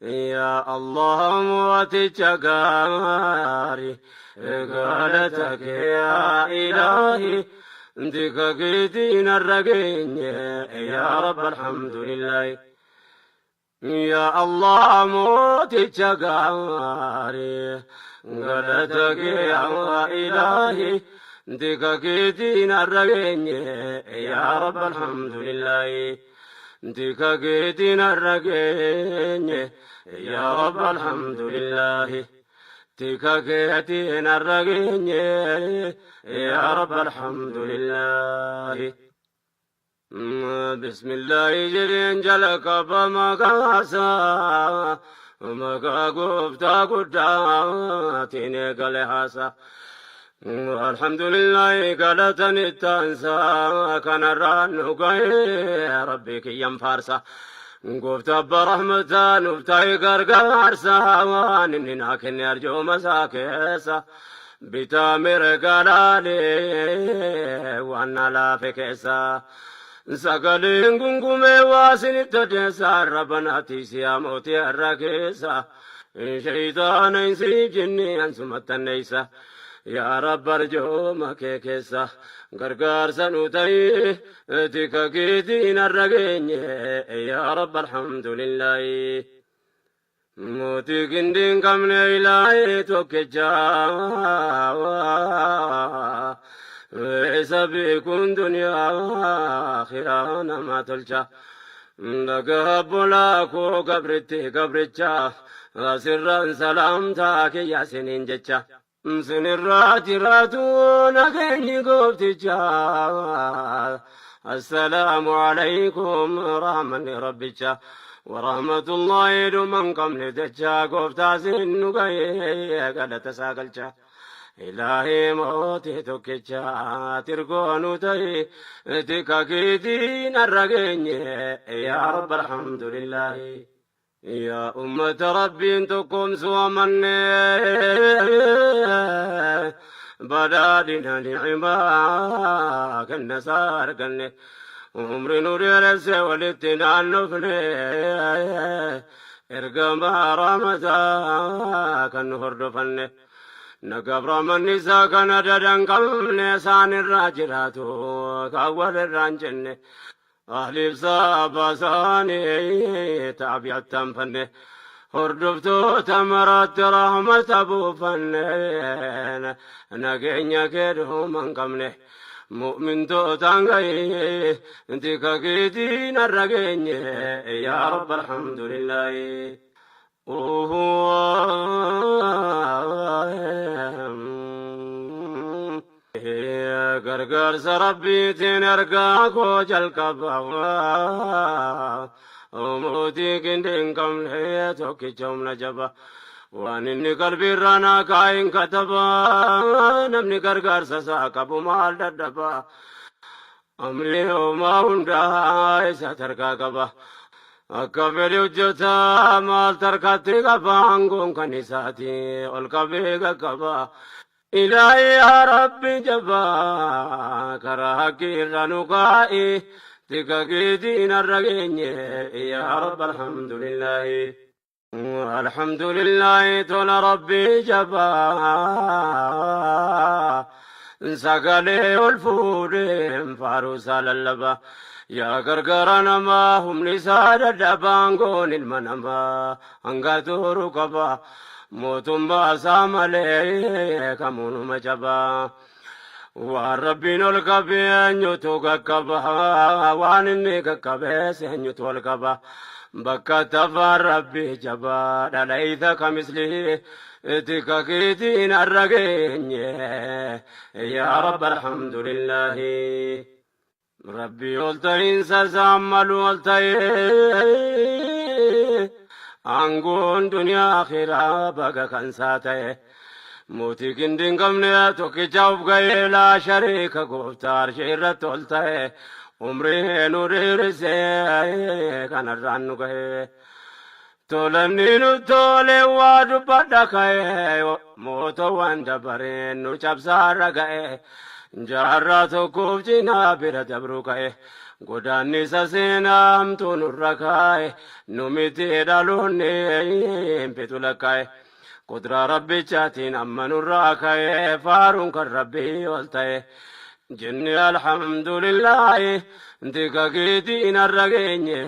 Yaa Allah mooticha gaarii galata kee yaa ilaahi tika keetiin har'a geenye yaa Rabb alhamdulillahi. Yaa Allah mooticha gaarii galata kee yaa ilaahi tika keetiin har'a geenye yaa Rabb alhamdulillahi. Tika keetiin har'a geenye yaa Rabb alhamdulillahi. Tika keetiin har'a geenye yaa Rabb alhamdulillahi. Bismillahi jedheen jalqaba maqaasaa maqaa gooftaa guddaatiin eegale haasaa. Alhamdulillahi galatan ittaansaa kanarraan nu ga'ee rabbi kiyyan faarsa. Gooftaa abbaa rahmataa nuuf ta'e gargaarsa waan inni naa kenne arjooma isaa keessa. Bitaa mirga laalee waan na laafe keessa. Sagaleen gungumee waa isinitti odeessa arraba naatti siyaa mootii har'a keessa. Shayxaana insiif jinni ansumattanneessa. Yaa Rabbi arjooma kee keessa gargaarsa nu ta'i tika keetiin har'a geenye yaa Rabbi alhamdulillahi. Mootii gindii hin qabne ilaahee tokkicha isa beekuun duniyaa akhiraa nama tolcha. Dhagaa obbolaa koo gabritti gabricha asirraan salaamtaa kiyya siniin jecha. Sinirraa jiraatu nageenyi goofticha. Assalaamu alaykum rahmanni rabbicha. Warahmatullahi dhuman qabne jecha gooftaa sin nu ga'ee galata isaa galcha. Ilaahii mootii tokkicha tirgoo nu ta'i tika keetiin har'a geenye yaa rabba alhamdulillahi. Yaa ummata rabbiin tokkoomsuu amannee badhaadhina ni'imaa kenna isaa arganne umri nu dheeresse walitti naannofne ergamaa rahmataa kan nu hordofanne nagaaf rahmanni isaa kan adada hin qabne isaan irraa jiraatu kan walirraa hin jenne Ahliif sahaabaa isaanii taabi'atti anfanne hordoftoota maraatti rahmata buufanne nageenya kee dhuma hin qabne mu'mintootaan gahee tika keetiin har'a geenye yaa rabba alhamdulillaahi. Gargaarsa rabbiitiin ergaa koo jalqaba. Mootii qindii hin qabne tokkicha humna jaba. Waan inni qalbiirraa naa kaa'in kataba. Namni gargaarsa isaa qabu maal dadhaba. Amri homaa hundaa isa tarkaa qaba. Akka fedhe hojjeta maal tarkaatti qaba aangoon kan isaati ol qabee qaqqaba. Ilaahi yaa Rabbi jabaa karaa haqqii irra nu kaa'i tika keetiin har'a geenye yaa Rabbi alhamdulillaahi. Alhamdulillahi tola rabbii jabaa sagalee ol fuudheen faaruu isaa lallaba yaa gargaara namaa humni isaa dadhabaan goon ilma namaa hanga turu qaba mootummaa isaa malee kamuunuma jabaa waan rabbiin ol qabe eenyutu qaqqaba waan inni qaqqabees eenyutu ol qaba bakka tafaan rabbi jabaa dhalayta kamislihi tika keetiin har'a geenye yaa rabba alhamdulillaahi Rabbi ol ta'iinsa isaan malu ol ta'ee aangoon duniyaa akhiraa baga kan isaa ta'e mootii qindii hin qabne tokkicha of ga'ee laa shariika gooftaa arshii irratti ol ta'e umrii nu dheerisee kanarraan nu ga'e. Tolanni nu tole waa dubbadha ka'e mootowwan dabareen nu cabsaarra ga'e jaarraa tokkoof cinaa bira dabruu ka'e. Godaannisa seenaa hamtuu nurra kaa'e, nu miti dhaloonni hin fixu lakkaa'e. Qudraa Rabbichaatiin amma nurraa ka'e, faaruun kan Rabbii ol ta'e. Jenne alhamdulillaahi, tika keetiin har'a geenye,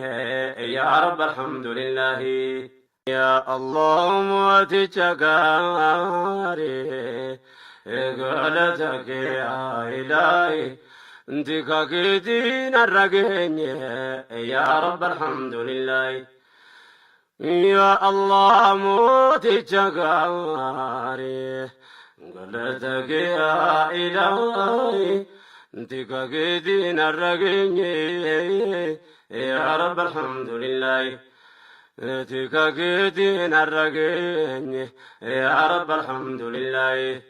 yaa Rabbi alhamdulillaahi. Yaa Allah mooticha gaarii, galata kee yaa ilaahi, tika keetiin har'a geenye, yaa Rabbi alhamdulillaahi. Yaa Allah mooticha gaarii, galata kee yaa ilaahi, tika keetiin har'a geenye, yaa Rabbi alhamdulillaahi. Tika keetiin har'a geenye, yaa Rabbi alhamdulillaahi.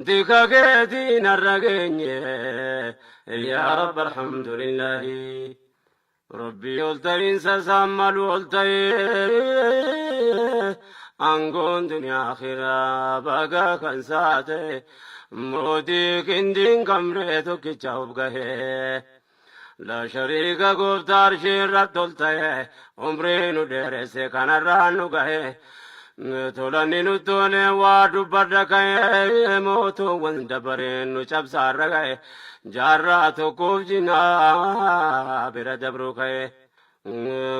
Tika keetiin har'a geenye, yaa Rabbi alhamdulillaahi. Rabbii ol ta'iinsa isaan malu ol ta'ee, aangoon duniyaa akhiraa baga kan saate, mootii qindiin kamree tokkicha of gahee. Laa shariika gooftaa arshii irratti ol ta'e, umrii nu dheeresse kanarraan nu gahe. Tolanni nu tole waa dubbadha ka'e, mootuuwwan dabareen nu cabsaarra ga'e, jaarraa tokkoof jinaa bira dabru ka'e.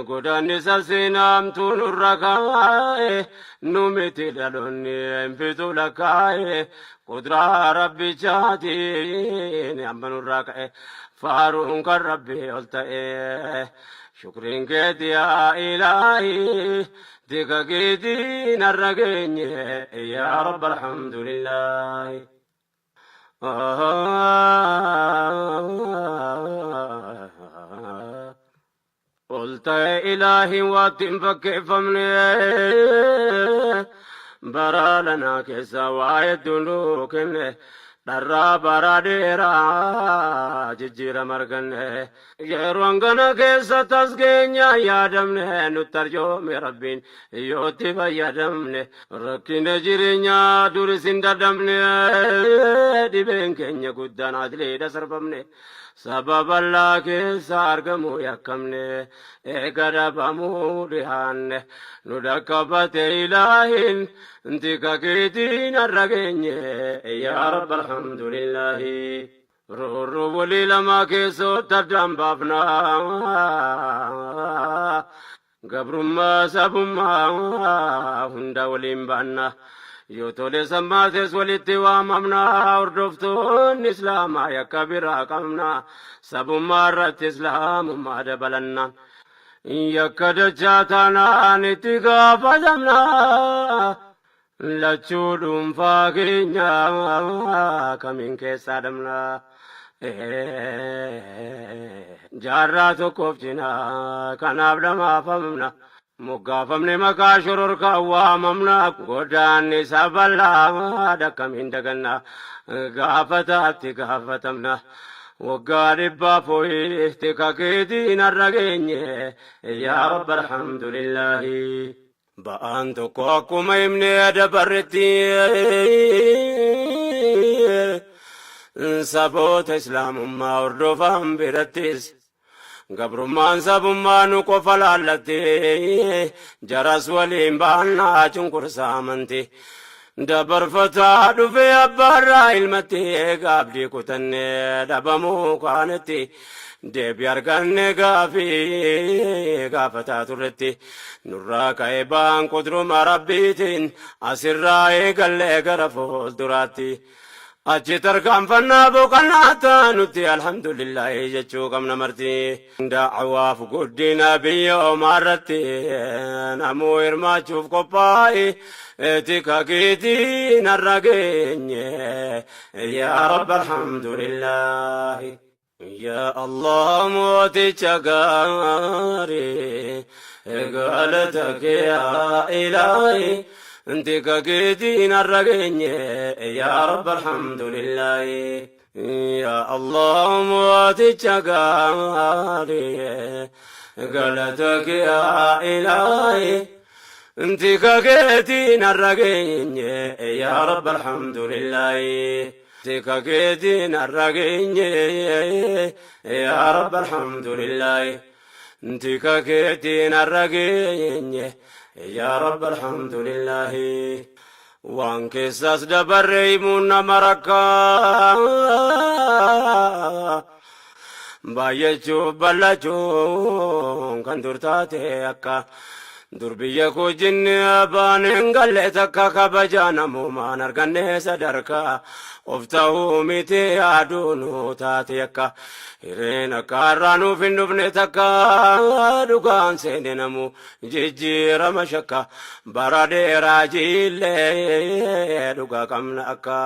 Godaannisa seenaamtuu nurra kaa'e, nu miti dhaloonni hin fixu lakkaa'e, qudraa Rabbichaatiin amma nurraa ka'e, faaruun kan Rabbii ol ta'e. Shukriin keeti yaa ilaahi, tika keetiin har'a geenye, yaa Rabbi alhamdulillaahi. Ol ta'e ilaahi waatti hin fakkeeffamne, bara lanaa keessa waa hedduu nuu kenne, dharraa bara dheeraa jijjiirama arganne. Yeroo hangana keessa tas keenya yaadamne, nutti arjoome Rabbiin yootti fayyadamne. Rakkina jireenyaa duris hin dadhabne, dhibeen keenya guddaan adliidha sarbamne. Saba bal'aa keessa argamuu yakkamne, eega dhabamuu dhihaanne. Nu dhaqqabate ilaahin, tika keetiin har'a geenye, yaa Rabbi alhamdulillaahi. Roorroo walii lamaa keessootti addaan baafna. Gabrummaa sabummaa hunda waliin baanna. Yoo tole sammaates walitti waamamna. Hordoftoonni Islaamaa yakka biraa qabna. Sabummaa irratti Islaamummaa dabalanna. Yakka dachaa taanaan itti gaafatamna. Lachuu dhuunfaa keenya kamiin keessaa dhabna. Jaarraa tokkoof cinaa kanaaf dhamaafamna. Moggaafamne maqaa shororkaa waamamna. Godaanni bal'aa akkamiin daganna. Gaafataatti gaafatamna. Waggaa 100 fooyi tika keetiin har'a geenye, yaa Rabbi alhamdulillaahi. Ba'aan tokko akkuma himne dabarretti, saboota Islaamummaa hordofan birattis gabrummaan sabummaa nu qofa laallatti, jaras waliin baannaa cunqursaa amanti. Dabarfataa dhufee abbaarraa ilmatti, gaabdii kutannee dhabamuu kaanetti, deebii arganne gaafii gaafataa turretti. Nurraa ka'ee ba'aan qudruma Rabbiitiin asirraa eegallee gara fuulduraatti. Achi tarkaanfannaa boqonnaa taanutti alhamdulillaahi jechuu qabna marti. Da'waaf guddina biyya omaarratti namuu hirmaachuuf qophaa'e, tika keetiin har'a geenye, yaa Rabbi alhamdulillaahi. Yaa Allah mooticha gaarii, galata kee yaa ilaahi, tika keetiin har'a geenye, yaa Rabbi alhamdulillaahi. Yaa Allah mooticha gaarii, galata kee yaa ilaahi, tika keetiin har'a geenye, yaa Rabbi alhamdulillaahi. Tika keetiin har'a geenye, yaa Rabbi alhamdulillaahi. Tika keetiin har'a geenye, yaa Rabbi alhamdulillaahi. Waan keessaas dabarre himuun nama rakkaa. Baay'achuuf bal'achuun kan dur taate akka dur biyya koo jinni abbaan hin galle takka kabajaa namoomaan arganne sadarkaa of ta'uu miti yaaduu nu taate akka hireen akka har'aa nuuf hin dhufne takka dhugaan seene namu jijjiirama shakka bara dheeraa jiillee dhugaa qabna akka.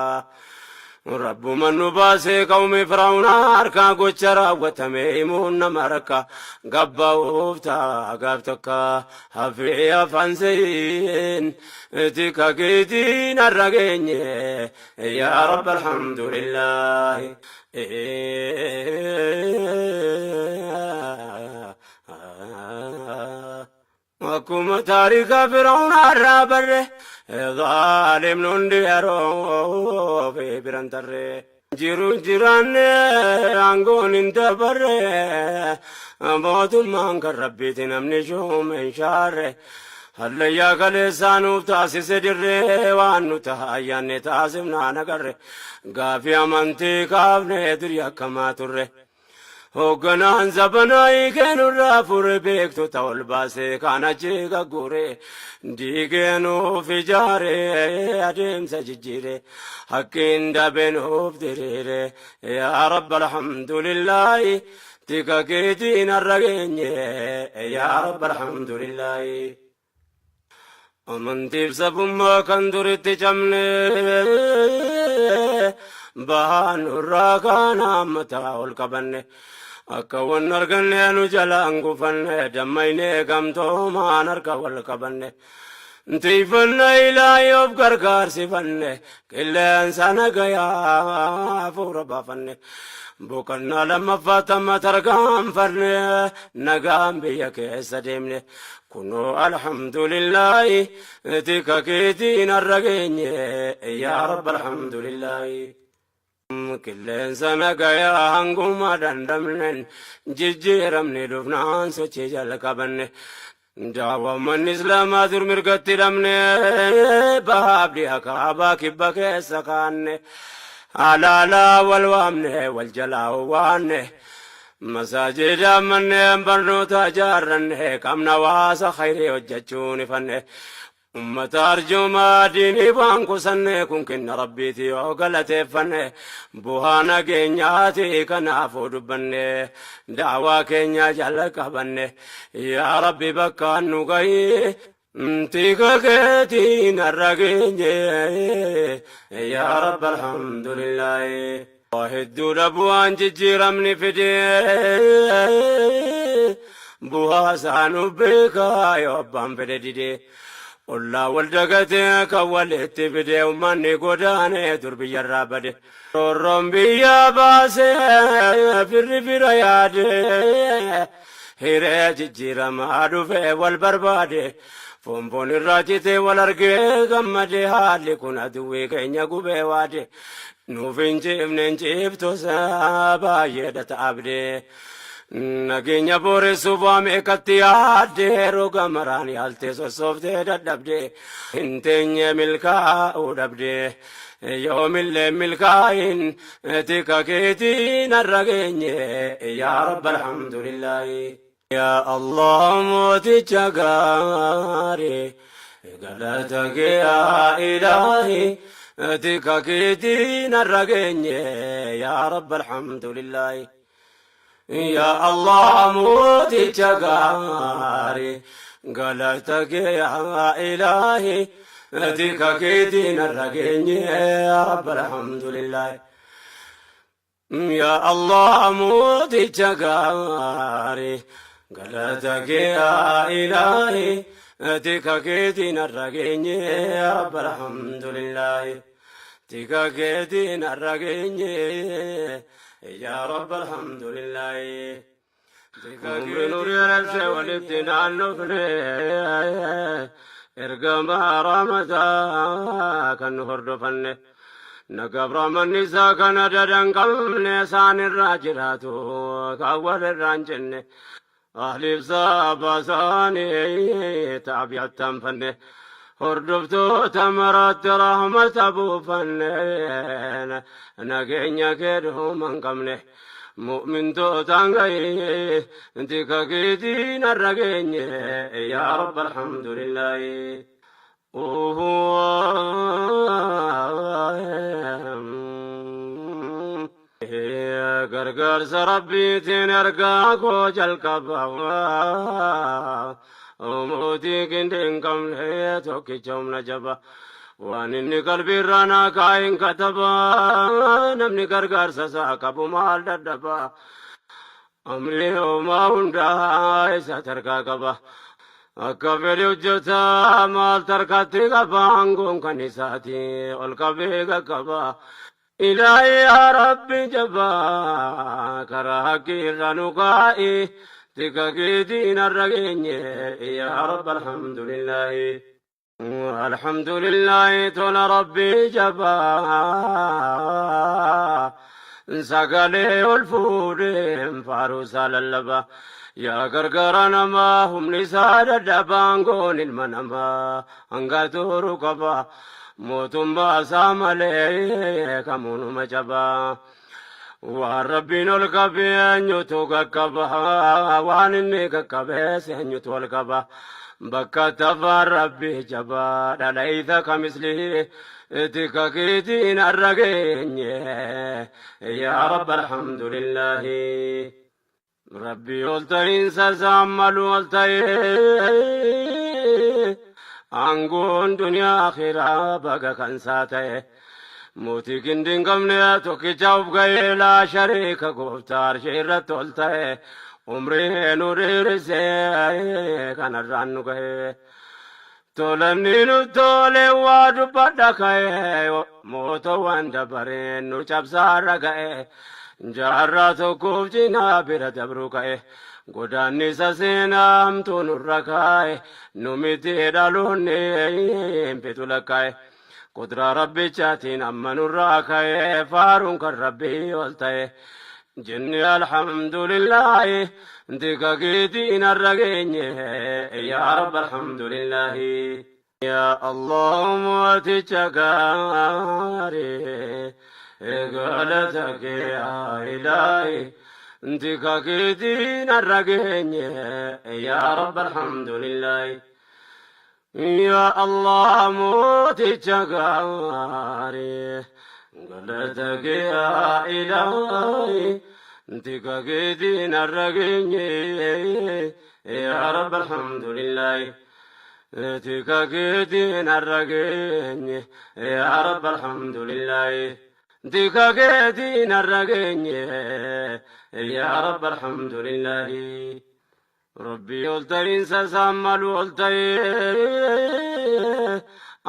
Rabbuma nu baasee qawmi Fir'awnaa harkaa gocha raawwatame himuun nama rakka gabba'uuf ta'a gaaf takka hafee afaan seyin tika keetiin har'a geenye yaa Rabbi alhamdulillaahi. Akkuma taarika Fir'awnaa irraa barre, zaalimni hundi yeroo fi biran tarre. Jiru jiraanne aangoon hin dabarre, mootummaan kan Rabbiiti namni shuume hin shaarre. Hallayyaa kaleessaa nuuf taasise dirree, waan nu taha ayyaanne taasifnaa nagarre. Gaafii amantii kaafne durii akkamaa turre. Hoogganaan zabanaa hiikee nurraa fure, beektota ol baasee kaan achi gagguure, diigee nuuf ijaare, adeemsa jijjiire, haqqiin dabe nuuf diriire, yaa Rabbi alhamdulillaahi, tika keetiin har'a geenye, yaa Rabbi alhamdulillaahi. Amantiif sabummaa kan duritti cabne bahaa nurraa kaana mataa ol qabanne, akka wan arganne nu jalaan gufanne, dammaynee gamtoomaan harka wal qabanne, tiifanna ilaahi of gargaarsifanne, qilleensa nagayaa hafuura baafanne, boqonnaa lammaffaa tamma tarkaanfanne, nagaan biyya keessa deemne. Kunoo alhamdulillaahi, tika keetiin har'a geenye, yaa Rabbi alhamdulillaahi. Qilleensa nagayaa hanguma dandamnen, jijjiiramni dhufnaan sochii jalqabanne. Daawwammanni Islaamaa dur mirgatti dhabne, bahaaf dhiha kaabaa kibba keessa kaanne. Halaalaa wal waamne wal jalaa waanne. Masaajida manneen barnoota ijaarranne, qabna hawaasa khayrii hojjechuun ifanne. Ummata arjoomaa diinii waan kusanne, kun kenna Rabbiiti yoo galateeffanne, bu'aa nageenyaati kanaafuu dubbanne, da'waa keenya jala qabanne, yaa Rabbi bakkaan nu gahi, tika keetiin har'a geenye, yaa Rabbi alhamdulillaahi. Waa hedduudha bu'aan jijjiiramni fide, bu'aa isaa nu beekaa yoo abbaan fedhe dide. Ollaa wal dagatee kan walitti fide, uummanni godaanee dur biyyarraa bade. Roorroon biyya baasee firri fira yaade, hiree jijjiiramaa dhufe wal barbaade. Foon irraa citee wal argee gammade, haalli kun aduwwii keenya gubee waade. Nuuf hin ciifne hin ciiftusa baay'eedha ta'abde. Nageenya booressuuf waa meeqatti yaadde, roga maraan yaaltee sossooftee dadhabde. Hin teenye milkaa'uu dhabde. Yoomillee milkaa'in, tika keetiin har'a geenye, yaa Rabbi alhamdulillaahi. Yaa Allah mooticha gaarii, galata kee yaa ilaahi, tika keetiin har'a geenye, yaa Rabbi alhamdulillaahi. Yaa Allah mooticha gaarii, galata kee yaa ilaahi, tika keetiin har'a geenye, yaa Rabbi alhamdulillaahi. Yaa Allah mooticha gaarii, galata kee yaa ilaahi, tika keetiin har'a geenye, yaa Rabbi alhamdulillaahi. Tika keetiin har'a geenye, yaa Rabbi alhamdulillaahi. Umri nu dheeresse walitti naannofne, ergamaa rahmataa kan nu hordofanne. Na gabramanni isaa kana dadan qabne isaan irraa jiraatu kan walirraa hin jenne. Ahliif saaba isaanii taabi'attan fanne. Hordoftoota maraatti rahmata buufanne nageenya kee dhuma hin qabne. Mu'mintootaan gahee tika keetiin har'a geenye yaa Rabbi alhamdulillaahi. Gargaarsa Rabbiitiin ergaa koo jalqaba. Mootii qindii hin qabne tokkicha humna jaba. Waan inni qalbiirraa naa kaa'een kataba. Namni gargaarsa isaa qabu maal dadhaba. Amri homaa hundaa isa tarkaa qaba. Akka fedhe hojjeta maal tarkaatti qaba aangoon kan isaati ol qabee qaqqaba. Ilaahi yaa Rabbi jabaa karaa haqqii irra nu kaa'i tika keetiin har'a geenye yaa Rabbi alhamdulillaahi. Alhamdulillaahi tola Rabbii jabaa sagalee ol fuudheen faaruu isaa lallaba. Yaa gargaara namaa humni isaa dadhabaan goon ilma namaa hanga turu qaba. Mootummaa isaa malee kamuunuma cabaa. Waan Rabbiin ol qabe eenyutu qaqqaba? Waan inni qaqqabees eenyutu ol qaba? Bakka tafaan Rabbi jabaa dhalaysa kamislihi tika keetiin har'a geenye. Yaa Rabbi alhamdulillaahi. Rabbi ol ta'iinsa isaan malu ol ta'ee aangoon duniyaa akhiraa baga kan isaa ta'e mootii gindi hin qabne tokkicha of ga'ee laa shariika gooftaa arshii irratti ol ta'e umrii nu dheerisee kanarraan nu ga'e. Tolanni nu tole waa dubbadha ka'e mootowwan dabareen nu cabsaarra ga'e jaarraa tokkoof cinaa bira dabru ka'e godaannisa seenaa hamtuu nurra kaa'e nu miti dhaloonni hin fixu lakkaa'e qudraa rabbichaatiin amma nurraa ka'e faaruun kan rabbii ol ta'e Jenne alhamdulillaahi tika keetiin har'a geenye yaa Rabbi alhamdulillaahi. Yaa Allah mooticha gaarii galata kee yaa ilaahi tika keetiin har'a geenye yaa Rabbi alhamdulillaahi. Yaa Allah mooticha gaarii galata kee yaa ilaahi tika keetiin har'a geenye yaa Rabbi alhamdulillaahi tika keetiin har'a geenye yaa Rabbi alhamdulillaahi tika keetiin har'a geenye yaa Rabbi alhamdulillaahi. Rabbii ol ta'iinsa isaan malu ol ta'ee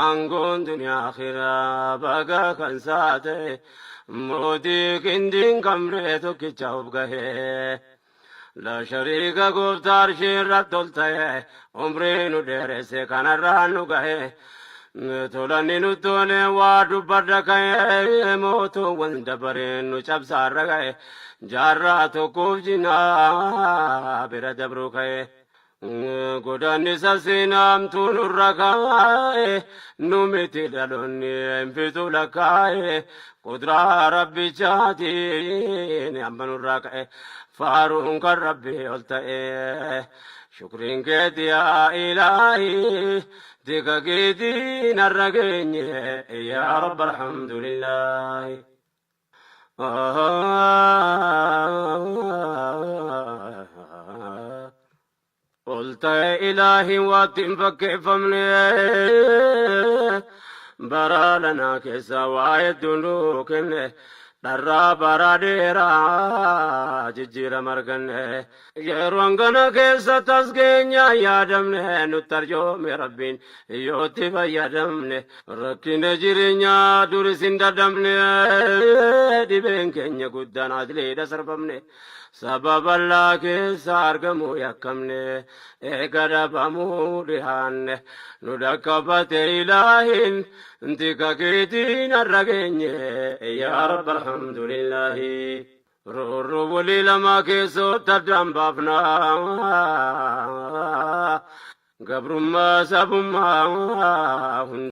aangoon duniyaa akhiraa baga kan isaa ta'e mootii qindiin kamree tokkicha of gahee laa shariika gooftaa arshii irratti ol ta'e umrii nu dheeresse kanarraan nu gahe tolanni nu tole waa dubbadha ka'e mootuuwwan dabareen nu cabsaarra ga'e jaarraa tokkoof jinaa bira dabruu ka'e godaannisa seenaamtuu nurra kaa'e nu miti dhaloonni hin fixu lakkaa'e qudraa rabbichaatiin amma nurraa ka'e faaruun kan rabbii ol ta'e shukriin keeti yaa ilaahi tika keetiin har'a geenye yaa rabbi alhamdulillaahi. Ol ta'e ilaahi waatti hin fakkeeffamne bara lanaa keessa waa hedduu nuu kenne Dharraa bara dheeraa jijjiirama arganne. Yeroo hangana keessa tas keenya yaadamne nutti arjoome Rabbiin yootti fayyadamne. Rakkina jireenyaa duris hin dadhabne dhibeen keenya guddaan adliidha sarbamne. Saba bal'aa keessa argamuu yakkamne eega dhabamuu dhihaanne nu dhaqqabate ilaahin tika keetiin har'a geenye yaa Rabbi alhamdulillaahi. Roorroo walii lamaa keessootti addaan baafna. Gabrummaa sabummaa hunda.